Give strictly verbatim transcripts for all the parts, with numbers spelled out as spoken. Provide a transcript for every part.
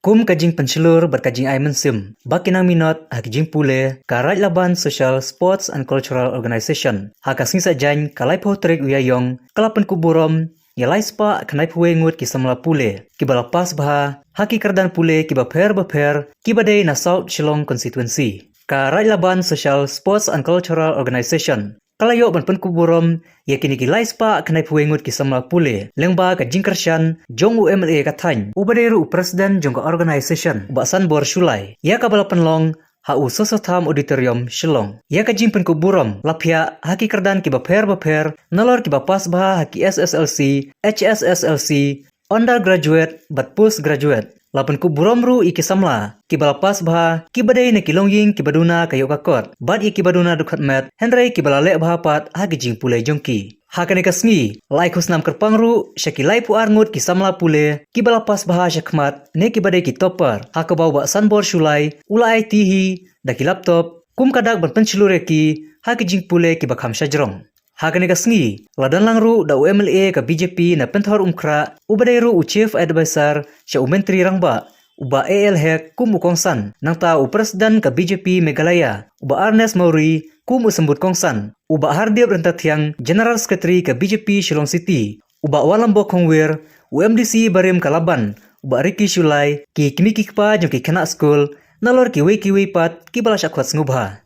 Kum ka jingpynshlur bad ka jingai mynsiem ba ki nang minot ha ki jingpule, ka Raid Laban Social, Sports and Cultural Organization ha ka sngi Saitjaiñ ka laiphew tarik u Ïaïong ka la pynkup burom ïa lai spah khyndai phew wei ngut ki samla pule kiba la pass bha ha ki kyrdan pule kiba pher bapher kiba dei na South Shillong Constituency. Ka Raid Laban Social, Sports and Cultural Organization ka la ïoh ban pynkup burom ïa kine ki lai spah khyndai phew wei ngut ki samla pule lyngba ka jingkyrshan jong u M L A ka thaiñ uba dei ruh u president jong ka organization, u Bah Sanbor Shullai, ïa kaba la pynlong ha u Sossotham Auditorium, Shillong. Ïa ka jingpynkup burom la phiah ha ki kyrdan kiba pher bapher nalor kiba pass bha ha ki S S L C, H S S L C, undergraduate bad postgraduate. La pynkup burom ruh ïa ki samla kiba la pass bha kiba dei na ki longïing kiba duna ka ïoh ka kot bad ïa kiba duna dkhot met, hynrei kiba la leh bha pat ha ki jingpule jong ki. Ha kane ka sngi la ai khusnam kyrpang ruh sha ki laiphew ar ngut ki samla pule kiba la pass bha sha khmat ne kiba dei ki topper, ha kaba u Bah Sanbor Shullai u la aiti hi da ki laptop kum ka dak ban pynshlur ïa ki ha ki jingpule kiba kham shajrong. Ha kane ka sngi la don lang ruh da u M L A ka B J P na Pynthor Umkhrah uba dei ruh u Chief Advisor sha u Myntri Rangbah, u Bah A L Hek, kum u kongsan, nangta u President ka B J P Meghalaya, u Bah Ernest Mawrie, kum u symbud kongsan, u Bah Hardip Ryntathiang, General Secretary ka B J P Shillong City, u Bah Walambok Khongwir, u M D C barim ka Laban, u Bah Ricky Shullai, ki kmie ki kpa jong ki khynnah skul, nalor kiwei kiwei pat kiba la shah khot sngewbha.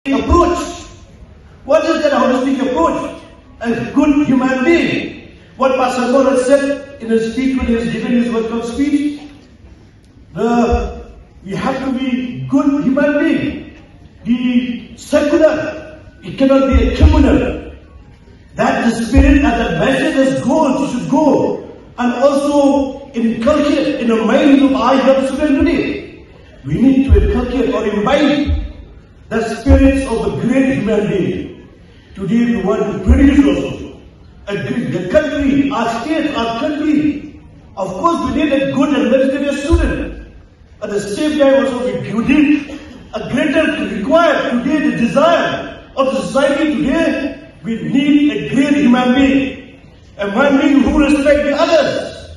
Approach. What is that holistic approach? A good human being. What Pastor Paul has said in his speech when he has given his welcome speech, the, we have to be good human being. Be secular. It cannot be a communal. That the spirit and that message as goals should go and also inculcate in the minds of our young students today. We need to inculcate or imbibe the spirits of a great human being. Today we want to produce also a great, the country, our state, our country. Of course, we need a good and meritorious student. At the same time also, we need a greater required today, the desire of the society today, we need a great human being. A human being who respects the others.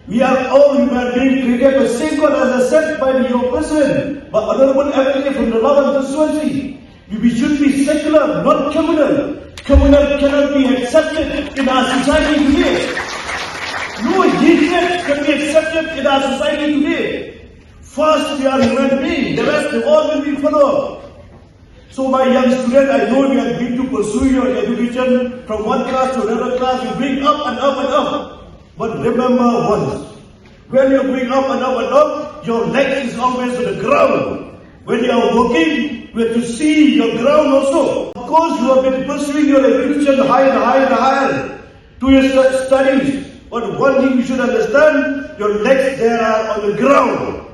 We are all human beings created by the same God, as I said by your president, by Honorable M L A from the Laban constituency. We, we should be secular, not communal. Communal cannot be accepted in our society today. No hatred can be accepted in our society today. First, we are human beings, the rest, the world will be followed. So, my young student, I know you have been to pursue your education from one class to another class. You bring up and up and up. But remember once, when you bring up and up and up, your leg is always on the ground. When you are walking, you have to see your ground also. Of course, you have been pursuing your education higher and higher and higher to your stu- studies. But one thing you should understand, your legs there are on the ground.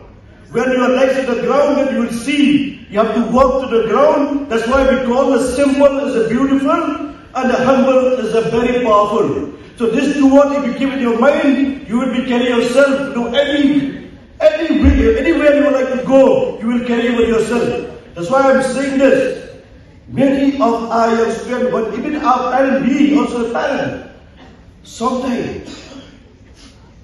When your legs on the ground, then you will see you have to walk to the ground. That's why we call the simple is a beautiful and the humble is a very powerful. So this two words, if you keep in your mind, you will be carry yourself to any any anywhere you would like to go, you will carry with yourself. That's why I'm saying this. Many of our young students, but even our parents, we also a parent. Sometimes,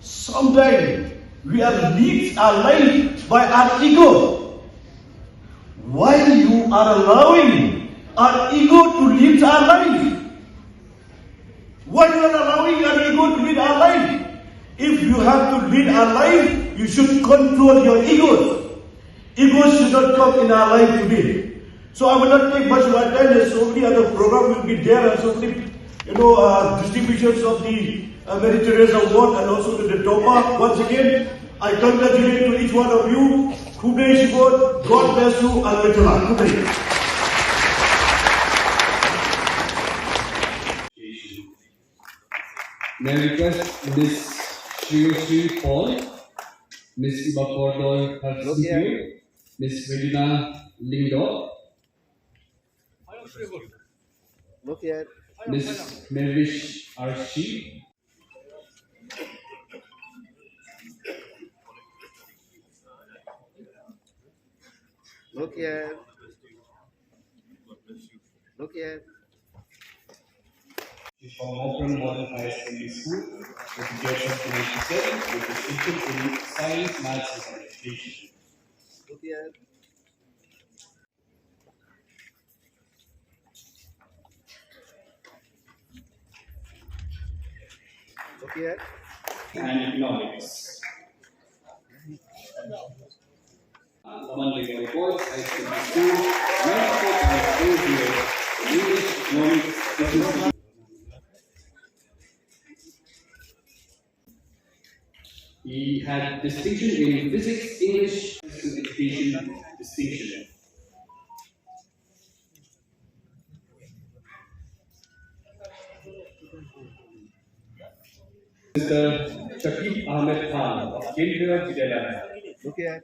sometimes we are lead our life by our ego. Why you are allowing our ego to lead our life? Why you are allowing our ego to lead our life? If you have to lead our life, you should control your egos. Egos should not come in our life today. So I will not take much of our time. There's so many other programs will be there and so many, you know, uh, distributions of the uh, Meritorious Award and also to the topper. Once again, I congratulate to each one of you. Khublei shibun, God bless you, and Mitala. Khublei. May I request Miss Shreyoshi Paul, Miss Ibakordoi Harsidio, Miss Regina Lyngdoh, Look here. Miss Mavish Arshi, Look here. Look here. From Mawprang Model Higher Secondary School, with grade seven to ninety-seven, with distinction in science, maths, and education. Okay. And economics. Laman Lengewei Boys High Secondary School, ninety-four point two zero, English, Economics, Business. He had distinction in physics, English, education, distinction. Mister Shakib Ahmed Khan of Kendriya Vidyalaya. Okay.